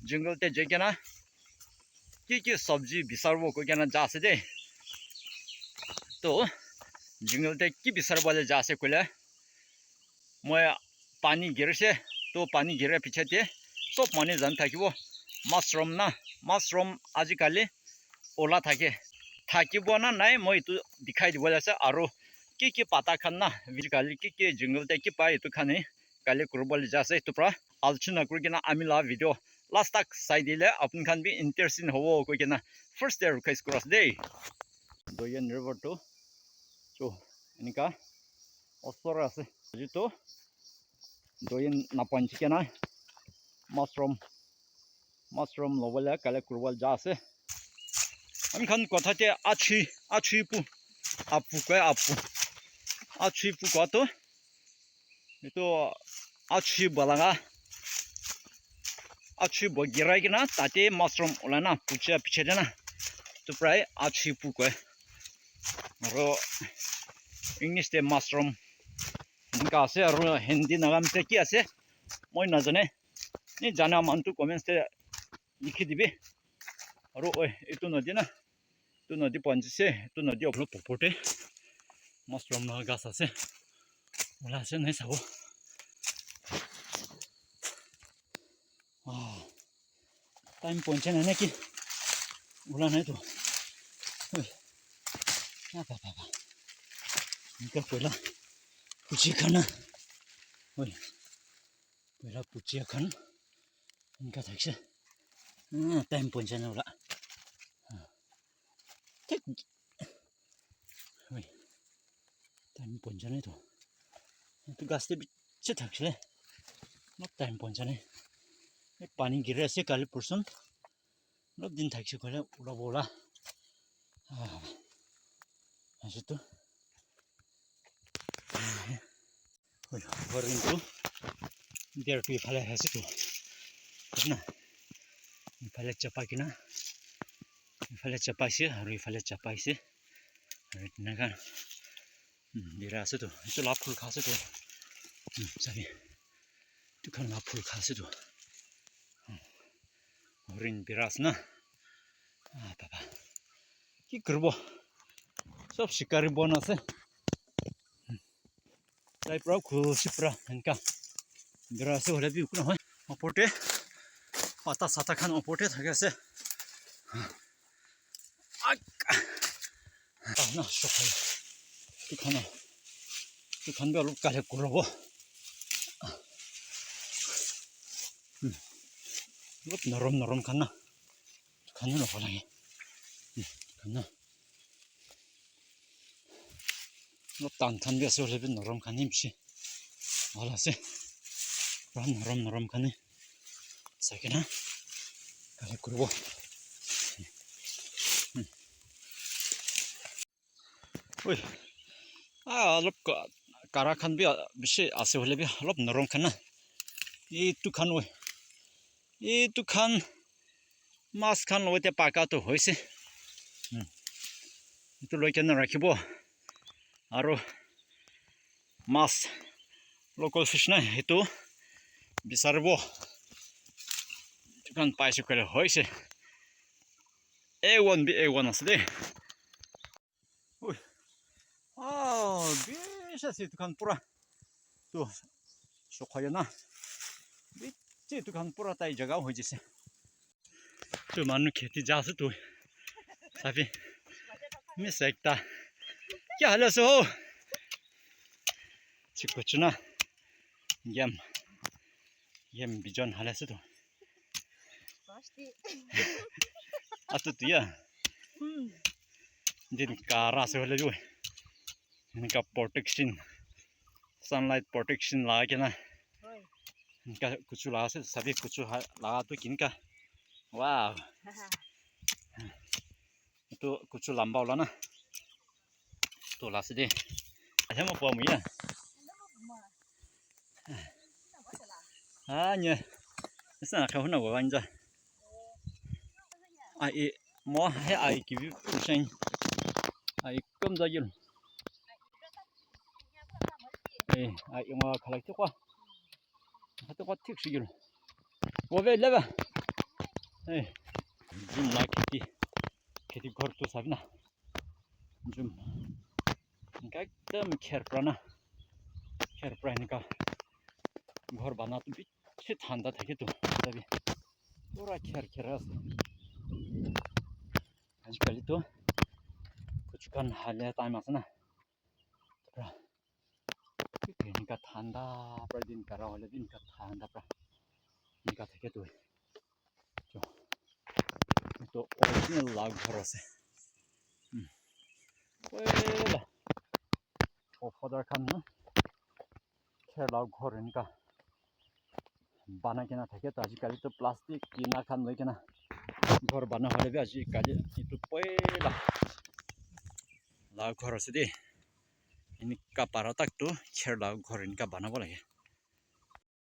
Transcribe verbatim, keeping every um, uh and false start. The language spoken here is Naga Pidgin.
jungle te jai kena ki ki sabji bisaribo koi kena ja ase de. To jungle te ki bisaribo le ja ase koile, moi pani girise, to pani gira piche te sob manu jani thakibo. Mushroom na, mushroom ajikali ola thake, thakibo na nai, moi etu dikhai dibo le ase. Aru ki ki pata khan na, ajikali ki ki jungle te ki pai, etu khan he kali kuribole ja ase. Etu pra alochona kuri kena ami la video last tak sai dile apni khan bi interesting hobo koi kena first te request kuri ase de. Doyen river tu chu enika osor ase. Aji tu Doyen napan chikena mushroom, mushroom lobole collect kuribole ja ase. Ami khan kotha te achi, achi pu, apu koi apu. Achi pu koi to. Itu achi balaga, achi bo girai kena tate mushroom ulai na pucha piche de na. Itu prai achi pu koi. Aro English te mushroom enika ase, aro Hindi Naga te ki ase moi najane. Ni jana manu tu comments te likhi dibi. Aro oi, itu nodi na. Tu nodi panjise, tu nodi opor te mushroom la gas ase. Ola ase nai sabo. Ah. Time poncha nai na ki? Ola nai to. Oi. Ah, pa, pa, pa. Nika koila. Puchi khana. Oi. Koila puchi khan. Nika thakse. Ah, time poncha nai ola. Ah. Thik. Oi. Time poncha nai to. Etu gas te bishi thakse. Olop time poncha nai. Pani giri ase kali porson. Olop din thakse koile ulabo la. Ah. Ase to. Horing tu der tu ifale ase tu na, ifale chapa kena, ifale chapa ase aru ifale chapa ase aru enika bira ase tu, etu la phul kha ase tu, sabi etu khan la phul kha ase tu, horing bira ase na, ah baba ki kuribo, sob shikari bon ase. Tai pura khushi pura enka bira ase hoile bi ekuna hoi. Opor te pata sata khan opor te thaki ase. Ak. Ah, na, shokhai. Tu khan, tu khan bi olop kale kurobo. Hmm. Olop norom norom khan na. Tu khan bi labo lage. Hmm, tu khan na. Olop tan tan bi ase hoile bi norom khan he bishi bhal ase. Pura norom norom khan he sai kena collect kuribo. Oi. Ah, olop ka-, kara khan bi, ah, bishi ase hoile bi olop norom khan na. Etu khan oi. Etu khan mas khan loi te paka tu hoise. Hmm. Etu loi kena rakhibo. Aro mas local fish na etu bisaribo. Etu khan paise koile hoise. A one bi A one ase de. Ui. Ah, bishi ase etu khan pura. Tu, sokhaya na. Bishi etu khan pura tai jaga hoi jaise. Tu manu kheti ja ase tu. Sabi. Miss ekta. Kya hal ase ho? Chikuchuna. Yam. Yam bijon hal ase tu. Atu tu ya. Hmm. Din kara ase hoile bi. Enika protection, sunlight protection lagai kena. Hoi. Enika kuchu laga ase, sabi kuchu ha-, laga tu kinka. Wow. Etu kuchu lamba wala na. Tu la ase de. Ahe mo pua muya. Ah, nye. Esa na khahu na wa wanja. Ai, mo he ai ki bi sheng. Ai, kom da yul. Eh, ai, mo khalai tu kwa. Hatu kwa thik shi yul. Wo ve leva. Hey, jun la kheti, kheti ghor tu sabi na. Jun. Enika ekdam kher pra na. Kher pra enika. Ghor bana tu bishi thanda thake tu. Sabi. Pura kher kher ase. Ajikali tu kuchu khan halia time ase na. Pra. Enika thanda pra din kara hoile bi enika thanda pra. Enika thake tu. Etu original la ghor ase. Hmm. Poila. Forefather khan na. Kher la ghor enika. Banai kena thake, to ajikali to plastic tina khan loi kena ghor bana hoile bi ajikali etu poila la ghor ase de. Enika para tak tu kher la ghor enika banabo lage.